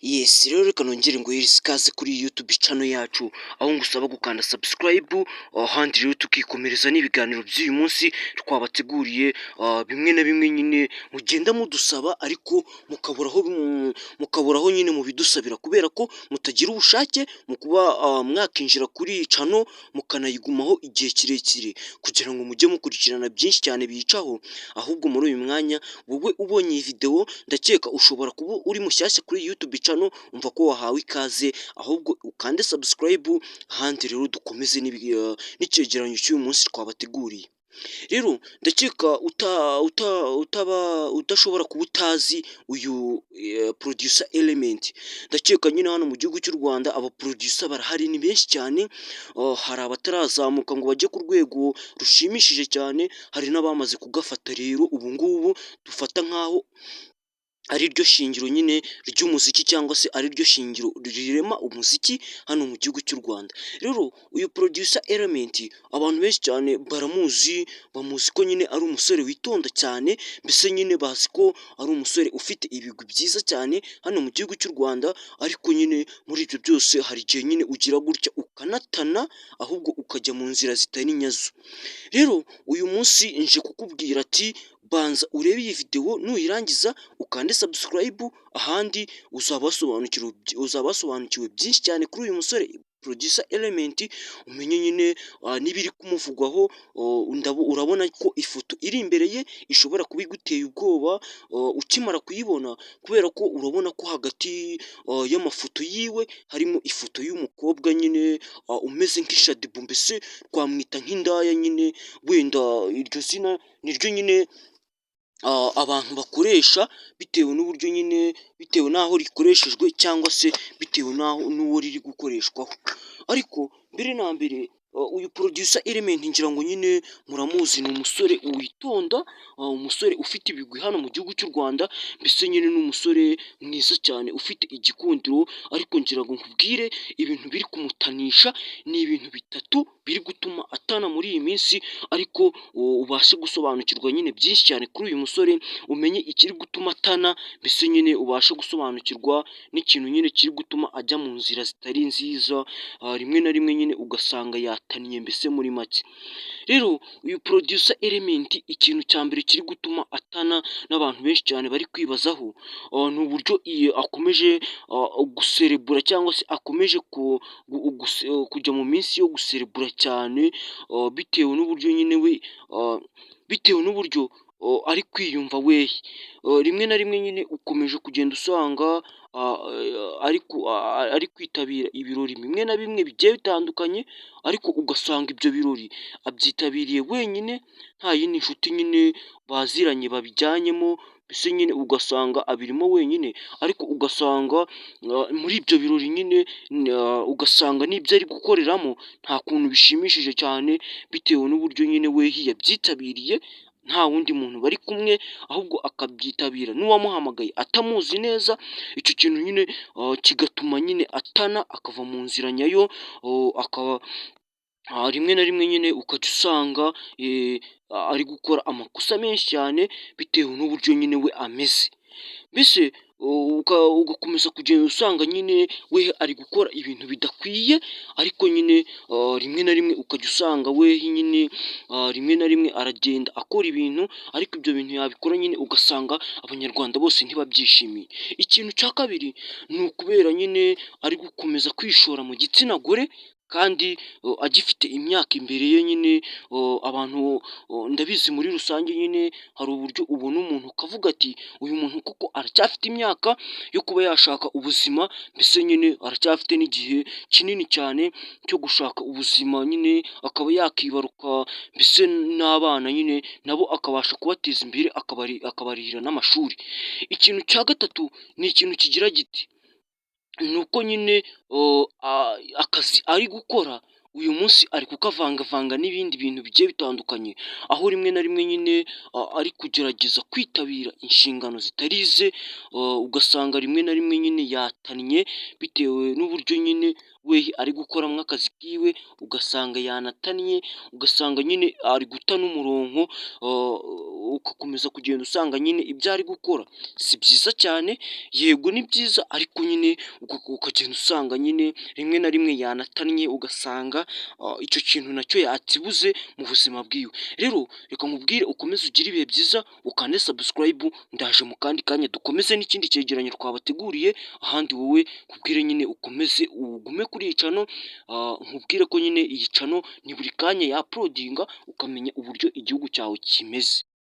Yes, rero reka nongere nguhereze ikaze kuri YouTube channel yacu, aho ngusaba gukanda subscribe, ahandi rero tukikomereza n'ibiganiro by'uyu munsi twabateguriye, bimwe na bimwe nyine mugenda mudusaba ariko mukaburaho nyine mubidusabira kubera ko mutagira ubushake mu kuba mwakinjira kuri iyi channel mukanayigumaho igihe kirekire kugira ngo mujye mukurikirana byinshi cyane biyicaho. Ahubwo muri uyu mwanya, wowe ubonye iyi video, ndakeka ushobora kuba uri mushyashya kuri YouTube channel, umva ko wahawe ikaze, ahubwo ukande subscribe, ahandi rero dukomeze n'icyegeranyo cy'uyu munsi twabateguriye. Rero ndakeka utaba udashobora kuba utazi uyu producer Element. Ndakeka nyine hano mu gihugu cy'u Rwanda aba producer barahari ni benshi cyane, hari abatarazamuka ngo bajye ku rwego rushimishije cyane, hari n'abamaze kugafata. Rero ubu ngubu dufata nk'aho ari ryo shingiro nyine ry'umuziki cyangwa se ari ryo shingiro rirema umuziki hano mu gihugu cy'u Rwanda. Rero uyu producer Element abantu benshi cyane baramuzi, bamuzi ko nyine ari umusore witonda cyane, mbese nyine bazi ko ari umusore ufite ibigwi byiza cyane hano mu gihugu cy'u Rwanda. Ariko nyine muri ibyo byose hari igihe nyine ugira gutya ukanatana, ahubwo ukajya mu nzira zitari nyazo. Rero uyu munsi nje kukubwira ati: "Banza urebe iyi video, nuyirangiza ukande subscribe, ahandi uzaba wasobanukiwe byinshi cyane kuri uyu musore producer Element, umenye nyine n'ibiri kumuvugwaho." Urabona ko ifoto iri imbere ye ishobora kuba iguteye ubwoba ukimara kuyibona, kubera ko urabona ko hagati y'amafoto yiwe harimo ifoto y'umukobwa nyine umeze nk'ishadibu, mbese twamwita nk'indaya nyine, wenda iryo zina niryo nyine abantu bakoresha bitewe n'uburyo nyine, bitewe n'aho rikoreshejwe cyangwa se bitewe n'aho n'uwo riri gukoreshwaho. Ariko mbere na mbere uyu producer Element ngira ngo nyine muramuzi, ni umusore witonda, umusore ufite ibigwi hano mu gihugu cy'u Rwanda, mbese nyine ni umusore mwiza cyane ufite igikundiro. Ariko ngira ngo nkubwire ibintu biri kumutanisha, ni ibintu bitatu biri gutuma atana muri iyi minsi, ariko ubashe gusobanukirwa nyine byinshi cyane kuri uyu musore, umenye ikiri gutuma atana, mbese nyine ubashe gusobanukirwa n'ikintu nyine kiri gutuma ajya mu nzira zitari nziza, rimwe na rimwe nyine ugasanga yatannye mbese muri make. Rero uyu producer Element, ikintu cya mbere kiri gutuma atana n'abantu benshi cyane bari kwibazaho, ni uburyo akomeje guserebura cyangwa se akomeje kujya mu minsi yo guserebura cyane, bitewe n'uburyo nyine we, bitewe n'uburyo ari kwiyumva we. Rimwe na rimwe nyine ukomeje kugenda usanga ari kwitabira ibirori bimwe na bimwe bigiye bitandukanye, ariko ugasanga ibyo birori abyitabiriye wenyine, nta yindi nshuti nyine baziranye babijyanyemo, mbese nyine ugasanga abirimo wenyine, ariko ugasanga muri ibyo birori nyine, ugasanga n'ibyo ari gukoreramo nta kuntu bishimishije cyane, bitewe n'uburyo nyine we yabyitabiriye nta wundi muntu bari kumwe, ahubwo akabyitabira n'uwamuhamagaye atamuzi neza. Icyo kintu nyine kigatuma nyine atana akava mu nzira nyayo, akaba rimwe na rimwe nyine ukajya usanga ari gukora amakosa menshi cyane bitewe n'uburyo nyine we ameze. Mbese ugakomeza kugenda usanga nyine we ari gukora ibintu bidakwiye, ariko nyine rimwe na rimwe ukajya usanga we nyine rimwe na rimwe aragenda akora ibintu, ariko ibyo bintu yabikora nyine ugasanga Abanyarwanda bose ntibabyishimiye. Ikintu cya kabiri ni ukubera nyine ari gukomeza kwishora mu gitsina gore kandi agifite imyaka imbere ye nyine. Abantu ndabizi muri rusange nyine hari uburyo ubona umuntu ukavuga ati: "Uyu muntu koko aracyafite imyaka yo kuba yashaka ubuzima, mbese nyine aracyafite n'igihe kinini cyane cyo gushaka ubuzima nyine, akaba yakibaruka mbese n'abana nyine nabo akabasha kubateza imbere, akabarihira n'amashuri." Ikintu cya gatatu ni ikintu kigira giti: ni uko nyine akazi ari gukora uyu munsi ari kukavangavanga n'ibindi bintu bigiye bitandukanye, aho rimwe na rimwe nyine ari kugerageza kwitabira inshingano zitari ize, ugasanga rimwe na rimwe nyine yatannye bitewe n'uburyo nyine we ari gukoramo akazi kiwe, ugasanga yanatannye, ugasanga nyine ari guta n'umurongo, ugakomeza kugenda usanga nyine ibyo ari gukora si byiza cyane. Yego, ni byiza, ariko nyine ukagenda usanga nyine rimwe na rimwe yanatannye, ugasanga icyo kintu nacyo yakibuze mu buzima bwiwe. Rero reka nkubwire, ukomeze ugire ibihe byiza, ukande subscribe. Ndaje mu kandi kanya dukomeze n'ikindi cyegeranyo twabateguriye ahandi. Wowe nkubwire nyine ukomeze ugume kuri iyi channel, nkubwire ko nyine iyi channel ni buri kanya ya uploadinga, ukamenya uburyo igihugu cyawe kimeze.